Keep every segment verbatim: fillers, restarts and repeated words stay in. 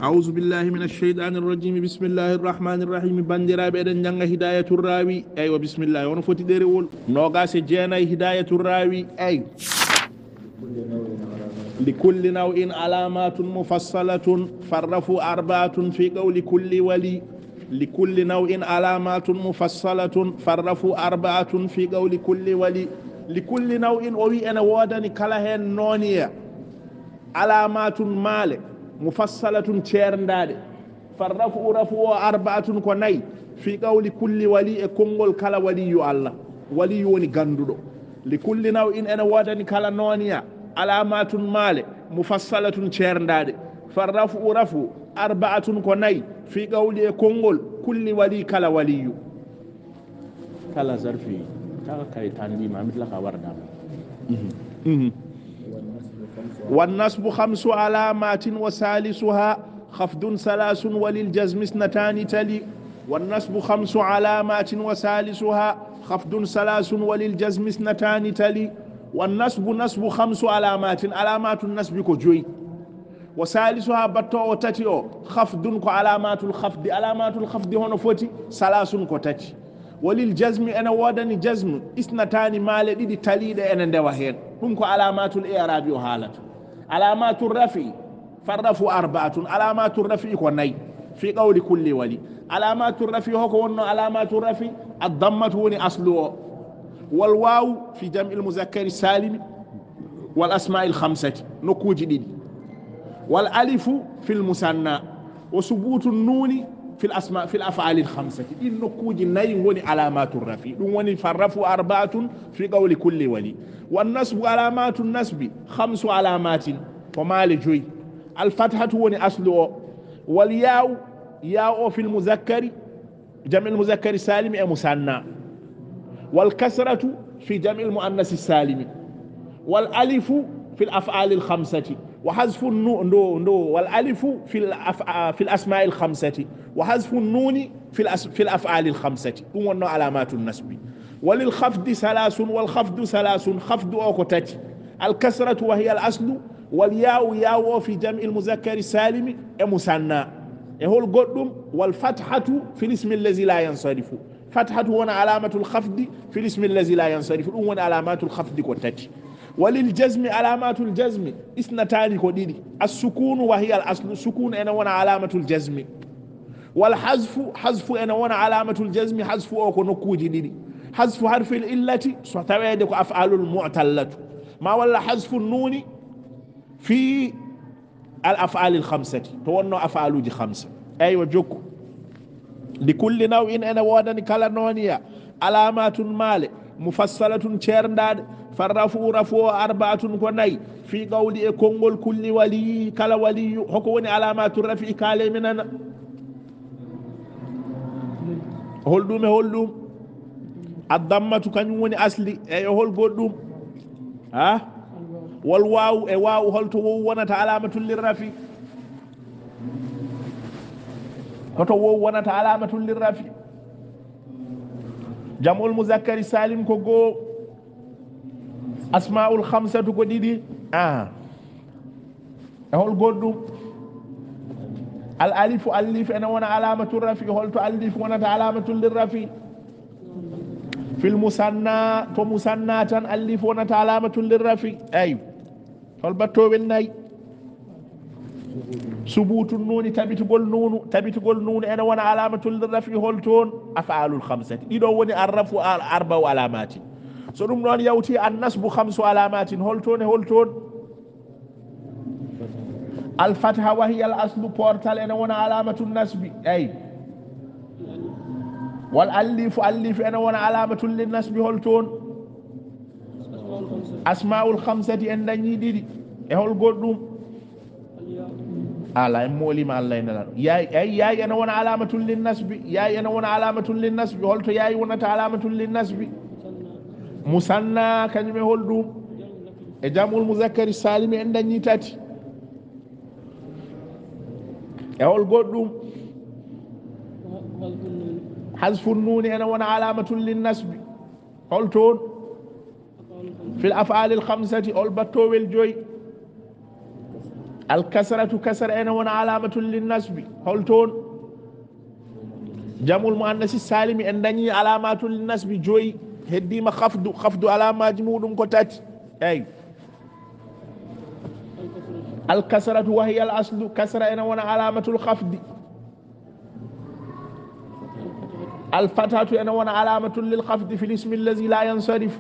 Auzu billahi min alsheytani arrajimi. Bismillahi arrahmani arrahimi. Bandiraɓe, eɗen janga hidayatul rawi. Eywa, bismillahi. Ono foti ɗerewol nogas e jeenayi hidayatul rawi. Eywa. Likulli naw'in alamatun mufassalatun farrafu arbaatun fi qawli kulli wali. Likulli naw'in alamatun mufassalatun farrafu arbaatun fi qawli kulli wali. Likulli naw'in, o wi ene woodani kala heen nooniya. Alamatun, maale, mufassalatun, ceerndaaɗe. Farrafu, rafu o, arbaatun, ko nayi. Fi qawli kulli wali, e konngol kala waliyu Allah. Waliyu woni gannduɗo. Likulli naw'in, ene woodani kala nooniya. Alamatun, maale, mufassalatun, ceerndaaɗe. Farrafu, rafu, arbaatun, ko nayi. Fi qawli, e konngol kulli wali, kala waliyu. Kala zarfi, kala kay tanɗima, mitla ka warda. Mhm. Mhm. والنصب خمس علامات وثالثها خفض ثلاث وللجزم اثنتان تلي. والنصب خمس علامات وثالثها خفض ثلاث وللجزم اثنتان تلي. والنصب، نصب خمس علامات، علامات النصب ko joyi. Wa salisuha, battowo tati o, khafdun, ko alamatul khafdi. Alamatul khafdi hono foti? Salasun, ko tati. Walil jazmi, ene woodani jazmu, isnatani, maale ɗiɗi, taliɗe ene ndewa heen. Ɗum ko alamatul i'rabi o haalata. Alamatul rafi, farrafu arbaatun. Alamatul rafi ko nayi. Fi qawli kulli wali. Alamatul rafi, hoko wonno alamatul rafi? Addammatu woni aslu o. Wal wawu fi jam'il muzakkari salimi. Wal asma'il khamsati, nokkuuji ɗiɗi. Wal alifu fil musanna, wa subutu nuni fil asma, fil af'alil khamsati. Ɗin nokkuuji nayi ngoni alamatu rafi. Ɗum woni farrafu arbaatun fi qawli kulli wali. Wan nasbu, alamatu nasbi khamsu alamatin, ko maale joyi. Al fathatu woni aslu o. Wal yawu, yawu o fil muzakkari, jam'il muzakkari salimi e musanna. Wal kasratu fi jam'il muannasi salimi. Wal alifu fil af'alil khamsati. Wa hazfu nu-, ndo, ndo, wal alifu fil af-, a, fil asma'il khamsati. Wa hazfu nuni fil as-, fil af'alil khamsati. Ɗum wonno alamatu nasbi. Walil khafdi salasun, wal khafdu salasun. Khafdu o ko tati. Al kasratu wa hiya al aslu. Wal yawu, yawu o fi jam'il muzakkari salimi e musanna. E hol goɗɗum? Wal fathatu fil ismi allazi la yansarifu. Fathatu wona alamatul khafdi fil ismi allazi la yansarifu. Ɗum woni alamatul khafdi ko tati. Walil jazmi, alamatul jazmi isnatani, ko ɗiɗi. As sukunu wa hiya al aslu. Sukunu ene wona alamatul jazmi. Wal hazfu, hazfu ene wona alamatul jazmi. Hazfu o ko nokkuuji ɗiɗi. Hazfu harfil illati, so taweede ko af'alul mu'tallatu. Ma walla hazfu nuni fi al af'alil khamsati, to wonno af'aluji khamsa. Eywa, jokku. Li kulli naw'in, ene woodani kala nooniya, alamatun, maale, mufassalatun, ceerndaɗe. Farrafu, rafu o arbaatun, ko nayi. Fi qawli, e konngol, kulli wali, kala waliyu. Hoko woni alamatu rafi? Kaale mi nana. Holɗum e holɗum? Addammatu, kañum woni asli. Eyo, hol goɗɗum? Ha? Wal wawu, e wawu, holto wawu wonata alamatul lirrafi? Hoto wawu wonata alamatul lirrafi? Jam'ul muzakkari salim ko goo. Asma'ul khamsatu ko ɗiɗi. Ah. E hol goɗɗum? Al alifu, alif ene wona alamatul rafi. Holto alif wonata alamatul lirrafi? Fil musanna, to musanna tan alif wonata alamatul lirrafi. Eywa. Hol battowel nayi? Subutu nuni, tabitugol nunu. Tabitugol nunu ene wona alamatul lirrafi. Hol toon? Af'alul khamsati. Ɗiɗo woni arrafu al-, arba'u alamatin. So ɗum ɗon yawti, an nasbu khamsu alamatin. Hol toon e hol toon? Al fatha wa hiya al aslu, portal ene wona alamatu nasbi. Eyi. Wal alifu, alif ene wona alamatul lin nasbi. Hol toon? Asma'ul khamsati, en dañi ɗiɗi. E hol goɗɗum? Ala, en moolima Allah e Nelaɗo. Yaay, eyi, yaay ene wona alamatul lin nasbi. Yaay ene wona alamatul lin nasbi. Holto yaay wonata alamatul lin nasbi? Musanna, kañum e hol ɗum? E jam'ul muzakkari salimi en dañi tati. E hol goɗɗum? Hazfun nuni ene wona alamatul lin nasbi. Hol toon? Fil af'alil khamsati, hol battowel joyi? Al kasratu, kasra ene wona alamatun lin nasbi. Hol toon? Jamul muannasi salimi, en dañi alamatul lin nasbi joyi. Heddima khafdu, khafdu alamaji muɗum ko tati. Eyi. Al kasratu wa hiya al aslu, kasra ene wona alamatul khafdi. Al fathatu ene wona alamatun lil khafdi fil ismi allazi la yansarif.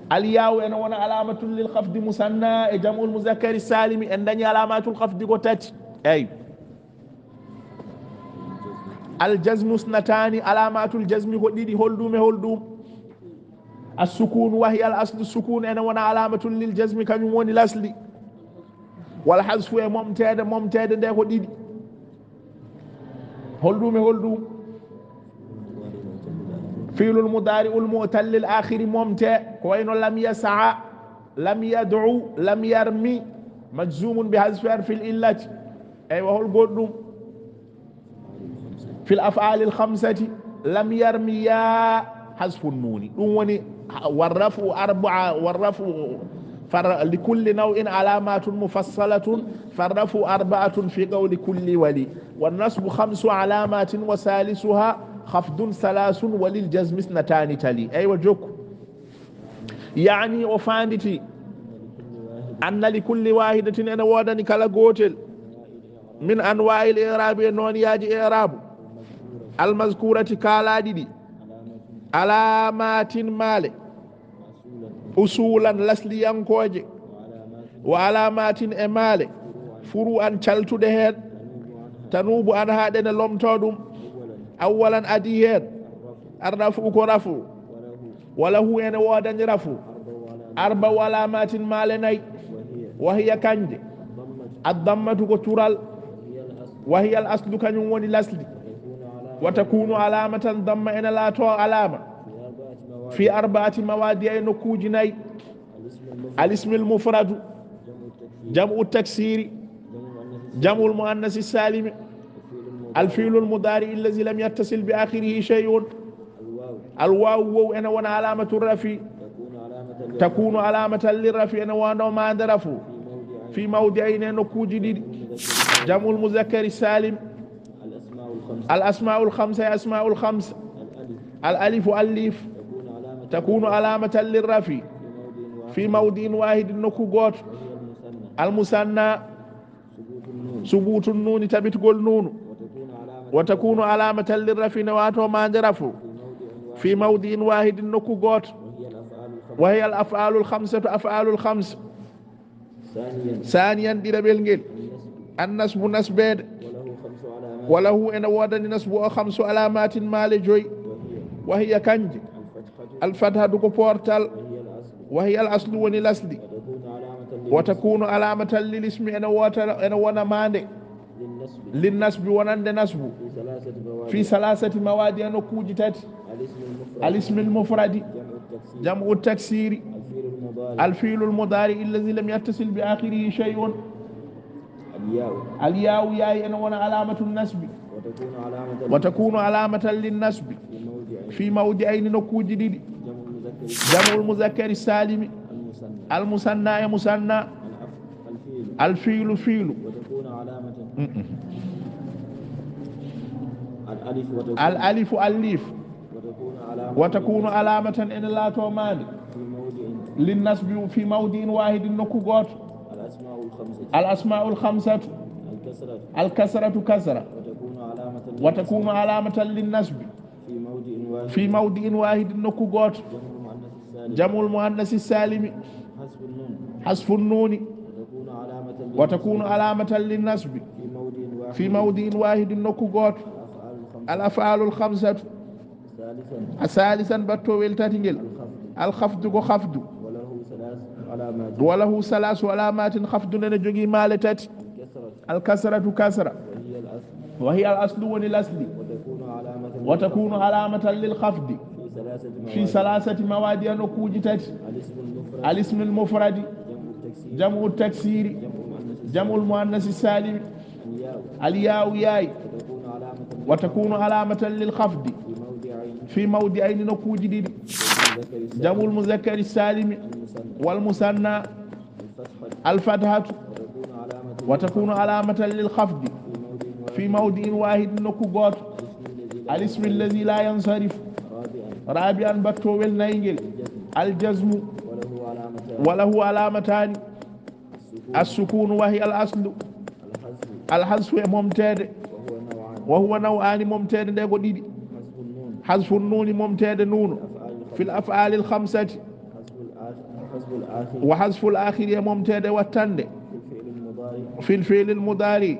Al yawu ene wona alamatun lil khafdi musanna e jamul muzakkari salimi, en dañi alamatul khafdi ko tati. Eyi. Al jazmu isnatani, alamatul jazmi ko ɗiɗi. Hol ɗum e hol ɗum? As sukunu wa hiya al aslu, sukun ene wona alamatun lil jazmi, kañum woni lasli. Wal hasfu e momteede, momteede nde ko ɗiɗi. Hol ɗum e hol ɗum? Fi'lul mudari'ul mu'tallil akhiri momte, ko wayno lam yasa'a, lam yad'u, lam yarmi, majzumun bi hasfi harfil illati. Eywa, hol goɗɗum? Fil af'alil khamsati, lam yarmi ya, hasfun nuni. Ɗum woni ha-, warrafu arba'a, warrafu far-, li kulli naw'in alamatun mufassalatun, farrafu arba'atun fi qawli kulli wali. Wan nasbu khamsu alamatin wa salisuha khafdun salasun wa lil jazmi isnatani tali. Eywa, jokku. Yaani o fanditi anna li kulli wahidatin ene woodani kala gootel min anwa'il i'rabi e nooniyaji i'rabu al mazkurati kaalaɗi ɗi alamatin maale usulan lasliyankoje wa alamatin e maale furu'an caltuɗe heen tanubu anha ɗene lomto ɗum awwalan adi heen arrafu ko rafu وله ene woodani rafu أربع علامات maale nay وهي wa hiya kanje الضمة addammatu ko cural وهي الأصل wa hiya al aslu kañum woni lasli وتكون علامة wa takunu alamatan damma ene laato alama في أربعة مواضع fi arba'ati mawadi e nokkuji nay الاسم المفرد al ismil mufradu جمع التكسير jam'u taksiri جمع المؤنث jam'ul muannasi salimi الفعل المضارع al fi'lul mudari allazi lam yattasil bi akhirihi shay'un الواو al wawu wow ene wona alamatu rafi تكون علامة للرفع takunu alamatan lirrafi ene wona maande rafu في موضعين fi mawdi'ayni e nokkuji ɗiɗi المذكر السالم jam'ul muzakkari salim الأسماء الخمسة al asma'ul khamsa e asma'ul khamsa الألف al alifu allif تكون علامة takunu alamatan lirrafi في موضع واحد fi mawdi'in wahidin nokku goto وهي المثنى al musanna ثبوت النون subutu nuni tabitgol nunu وتكون علامة wa takunu alamatan lirrafi ne wato maande rafu في موضع واحد fi mawdi'in wahidin nokku goto وهي الأفعال الخمسة wa hiya al af'alul khamsatu af'alul khams ثانيا saniyan ɗiɗaɓel ngel النصب annasbu nasbeede وله خمس علامات wa lahu ene woodani nasbu o khamsu alamatin maale joyi وهي wa hiya kanje الفتحة al fathatu ko portal وهي الأصل wa hiya al aslu woni lasli وتكون علامة wa للاسم takunu alamatan lil ismi ene wota ene wona maande للنصب lin nasbi wonande nasbu في ثلاثة مواضع fi salasati mawadi e nokkuji tati الاسم المفرد al ismil mufradi جمع التكسير jam'u taksiri الفعل المضارع al fi'lul mudari allazi lam yattasil bi akhirihi shay'un الياء al yawu yayi ene wona alamatu nasbi وتكون علامة wa takunu alamatan lin nasbi في موضعين fi mawdi'ayni nokkuji ɗiɗi جمع المذكر jam'ul muzakkari salimi المثنى al musanna e musanna الأف- الفعل al fi'lu fi'lu وتكون علامة Mm-mm. الألف وتكون al alifu allif وتكون علامة wa takunu alamatan ene laato maande في موضع lin nasbi fi mawdi'in wahidin nokku goto الأسماء الخمسة al asma'ul khamsatu الكسرة al kasratu kasra وتكون علامة wa takunu alamatan lin nasbi في موضع واحد fi mawdi'in wahidin nokku goto جمع المؤنث السالم jam'ul muannasi salimi حذف النون hasfun nuni وتكون علامة wa takunu للنصب alamatan lin nasbi في موضع واحد fi mawdi'in wahidin nokku goto الأفعال الخمسة al af'alul khamsatu ثالثا a salisan battowel tati ngel الخفض al khafdu ko khafdu وله ثلاث علامات wa lahu salasu alamatin khafdu nene jogui maale tati الكسرة al kasratu kasra وهي الأصل wa hiya al aslu woni lasli وتكون علامة wa takunu للخفض alamatan lil khafdi في ثلاثة fi مواضع salasati mawadi a nokkuji tati الاسم المفرد al ismil mufradi جمع التكسير jam'u taksiri جمع المؤنث jam'ul muannasi salimi الياء al yawu yayi وتكون علامة wa takunu alamatan lil khafdi في موضعين fi mawdi'ayni nokkuji ɗiɗi المذكر السالم jam'ul muzakkari salimi المثنى wal musanna الفتحة al fathatu وتكون علامة وتكون علامة للخفض في موضع واحد, nokku gooto. الاسم الذي لا ينصرف. رابعا, battowel naygel. الجزم. وله علامتان. السكون وهي الأصل. الحذف e momteede. وهو نوعان, momteede nde ko ɗiɗi. حذف النون, momteede nuunu. في الأفعال الخمسة. وحذف الآخر e momteede wattande. في الفعل المضارع.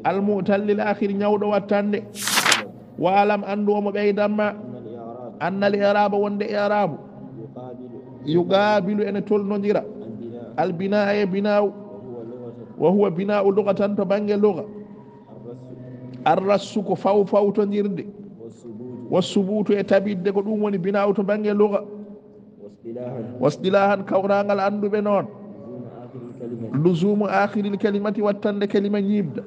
المعتل الآخر, ñawɗo wattande. واعلم, anndu, omo ɓeydanma. أن الإعراب, wonde i'raabu. يقابل, ene tolnondira. البناء e binaaw. وهو بناء لغة, to bannge luga. الرص, ko fawfawtondirde. والثبوت e tabitde, ko ɗum woni binaaw to bannge luga. واصطلاحا, kawrangal annduɓe noon. لزوم آخر الكلمة, wattande kalima ñiiɓda.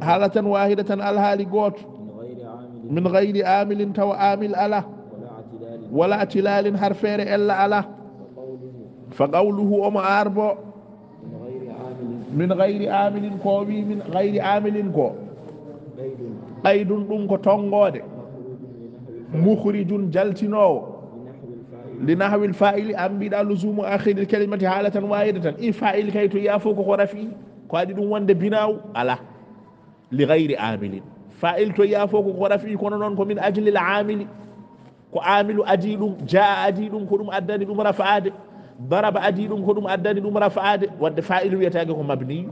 حالة واحدة, alhaali gooto. من غير عامل, tawa aamil alaa. ولا اعتلال, har feere ella alaa. فقوله, omo arbo. من غير عامل, ko o wi من غير عامل ko. قيد, ɗum ko tonngoode. مخرج, jaltinoowo. لنحو الفاعل, an mbiɗa لزوم آخر الكلمة حالة واحدة. I faa'il kay to yiya fof ko ko rafi, ko waɗi ɗum wonde binaaw alaa. لغير عامل, faa'il to yiya fof ko ko rafi, kono noon ko من أجل العامل. Ko aamilu adii ɗum, jaa adii ɗum, ko ɗum addani ɗum rafaade. Daraba adii ɗum, ko ɗum addani ɗum rafaade. Wadde faa'ilu wiyetaake ko mabniyu.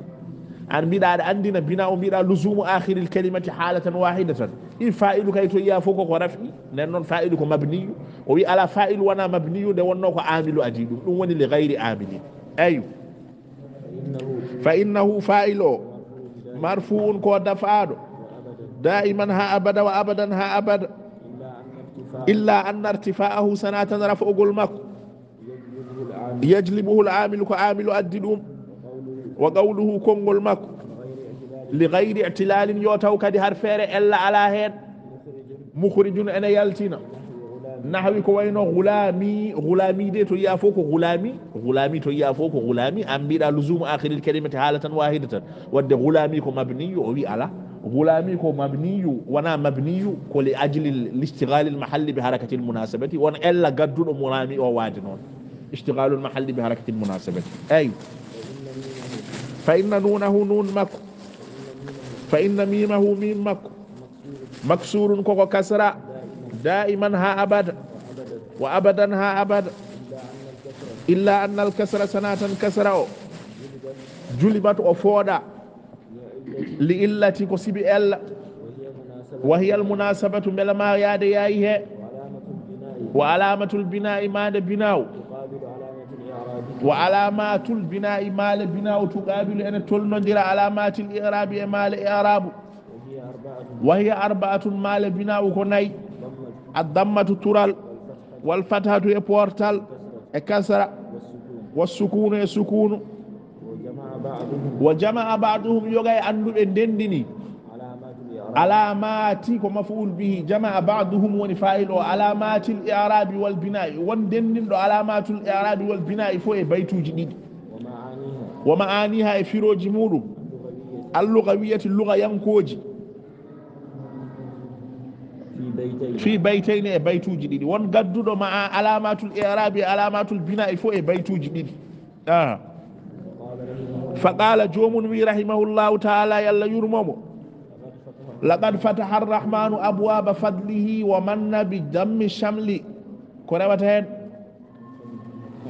An mbiɗa aɗa anndina binaaw, mbiɗa لزوم آخر الكلمة حالة واحدة. I faa'ilu kay to yiya fof ko ko rafi, nden noon faa'ilu ko mabniyu. O wi alaa, faa'ilu wonaa mabniyu nde wonnoo ko aamilu adii ɗum. Ɗum woni لغير عامل. Eyyo. فإنه, faa'il o, مرفوع, ko dafaaɗo. دائما, haa abada, وأبدا, haa abada. إلا أن ارتفاعه, sanaa tan raf'ugol makko. يجلبه العامل, ko aamilu addi ɗum. وقوله, konngol makko. لغير اعتلال, yo taw kadi har feere ella alaa heen. مخرج, ene yaltina. نحو, ko wayno غلامي, غلامي de to yiya fof ko غلامي, غلامي to yiya fof ko غلامي, an mbiɗa لزوم آخر الكلمة حالة واحدة. Wadde غلامي ko mabniyu, o wi alaa. غلامي ko mabniyu, wonaa mabniyu, ko لأجل الاشتغال المحل بحركة المناسبة, won ella gadduɗo غلامي o waade noon. اشتغال المحل بحركة المناسبة. Eyyo. فإن نونه, nuun makko. فإن ميمه, miim makko. مكسور, ko ko kasra. دائما, haa abada. وأبدا, haa abada. إلا أن الكسر, sanaa tan kasra o. جلبت, o fooɗa. لعلة, ko sibi ella. وهي المناسبة, mbela ma yaade yaayi he. وعلامة البناء, maande binaaw. وعلامات البناء, maale binaaw, تقابل, ene tolnondira, علامات الإعراب, e maale i'raabu. وهي أربعة, maale binaaw ko nay. الضمة, tural. والفتحة, e poortal. E kasra. والسكون, e sukuunu. وجمع بعضهم, yoga e annduɓe ndenndini. علامات, ko مفعول به, جمع بعضهم woni faa'il o, علامات الإعراب والبناء, won denndinɗo علامات الإعراب والبناء fof e baytuuji ɗiɗi. ومعانيها, e firooji muuɗum. اللغوية, lugayankooji. في بيتين, e baytuuji ɗiɗi. Won gadduɗo ma علامات الإعراب e علامات البناء fof e baytuuji ɗiɗi. Ah. فقال, joomum wi, رحمه الله تعالى, yo Allah yurmo mo. لقد فتح الرحمن أبواب فضله ومن بضم الشمل. Ko rewata heen?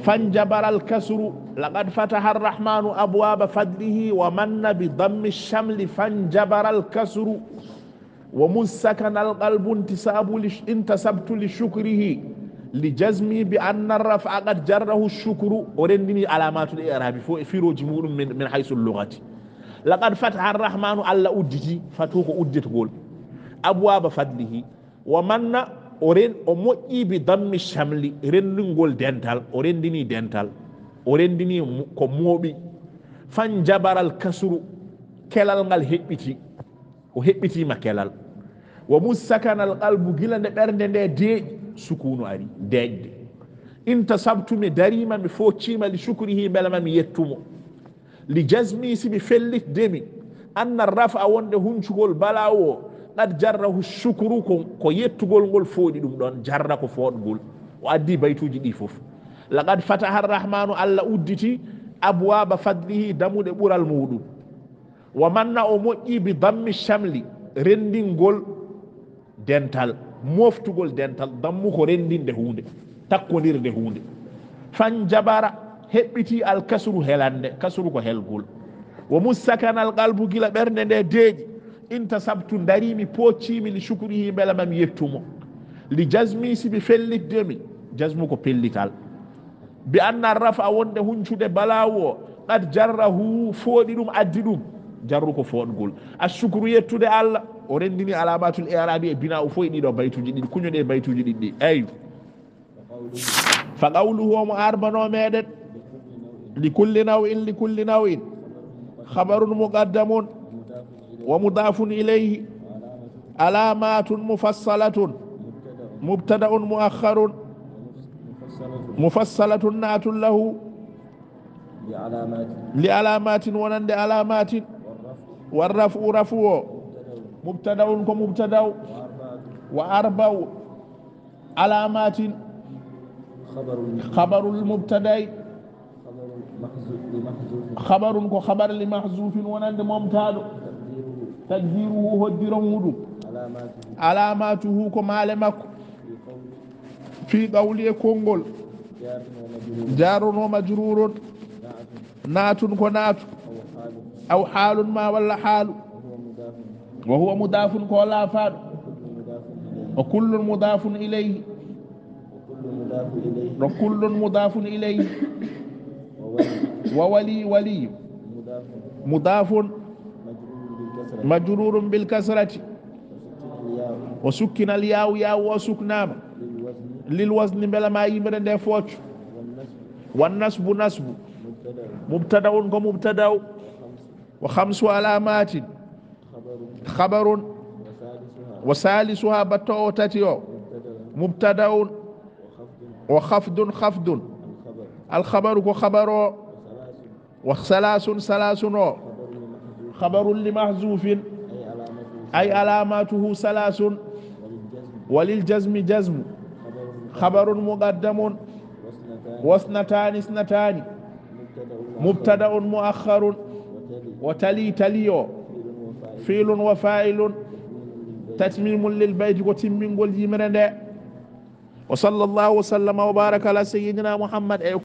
فانجبر الكسر. لقد فتح الرحمن أبواب فضله ومن بضم الشمل فانجبر الكسر. ومذ سكن القلب انتساب لش-، انتسبت لشكره لجزمي بأن الرفع قد جره الشكر. O renndini علامات الإعراب fof e firooji muuɗum من، من حيث اللغة. لقد فتح الرحمن, Allah udditi, fatu ko udditgol, أبواب فضله. ومن, o ren-, o moƴƴi بضم الشمل, renndingol dental, o renndini dental, o renndini mo-, ko mooɓi. فانجبر الكسر, kelal ngal heɓɓiti. O heɓɓitiima kelal. ومذ سكن القلب, gila nde ɓernde nde deeƴi, sukuunu ari, deeƴde. انتسبت, mi dariima, mi foocciima, لشكره, mbela ma mi yettu mo. Li jazmi, sibi fellitdemi, anna rafa, wonde huncugol balaawo o, qad jarrahu shukru, ko, ko yettugol ngol fooɗi ɗum ɗon, jarra ko fooɗgol. O addi baytuuji ɗi fof. Laqad fataha arrahmanu, Allah udditi, abwaaba fadlihi, damuɗe ɓural muɗum. Wa manna, o moƴƴi, bi dammi shamli, renndingol dental, moftugol dental, dammu ko renndinde huunde, takkondirde huunde. Fan jabara, heɓɓiti, al kasru, helande, kasru ko helgol. Wa mussakan al qalbu, gila ɓernde nde deeƴi, intasabtu, darimi, poccimi, li shukrihi, mbela mami yettumo. Li jazmi, sibi fellitdemi, jazmu ko pellital. Bi anna rafa, wonde huncude balaawu o, qad jarrahu, fooɗi ɗum, addi ɗum. Jarru ko fooɗgol. Ashukru, yettude Allah, o renndini alaamatul i'raabi e binaa u fof e ɗiɗo baytuuji ɗiɗi, kuñuɗe e baytuuji ɗiɗi. Eyi. Fa qawluhu, omo arbano meɗen. Li kulli naw'in, li kulli naw'in. Khabarun muqaddamun. Wa mudafun ilayhi. Alaamatun mufassalatun. Mubtada'un mu'akhkharun. Mufassalatun na'tun lahu. Li alaamatin, wonande alaamatin. Warraf'u, rafu o. Mubtada'un, ko mubtada'u. Wa arba'u alaamatin. Khabarul mubtada'i. Khabarun, ko khabar, li mahzufin, wonande momtaaɗo. Taqdiruhu, hoddiro muɗum. Alaamatuhu, ko maale makko. Fi qawli, e konngol. Jarun wa majrurun. Na'tun, ko na'tu. Aw halun ma, walla haalu. Wa huwa mudafun, ko laafaaɗo. Wa kullun mudafun ilayhi. Wa kullun mudafun ilayhi. Wa wali, wali. Mudafun. Majrurun bil kasrati. Wa sukkina al ya'u, ya'u o suknaama. Lil wazni, mbela ma yimre nde fooc. Wan nasbu, nasbu. Mubtada'un, ko mubtada'u. Wa khamsu alamatin. Khabarun. Wa salisuha, batto o tati o. Mubtada'un. Wa khafdun, khafdun. Al khabaru, ko khabar o. Wa salasun, salasun o. Khabarun li mahzufin. Ay alamatuhu salasun. Wa lil jazmi jazmu. Khabarun muqaddamun. Wasnatani, isnatani. Mubtada'un mu'akhkharun. Wa tali, tali o. Fi'lun wa fa'ilun. Tatmimun lil bayti, ko timmingol yimre nde. Wa sallallahu wa sallama wa baraka ala sayyidina Muhammad. E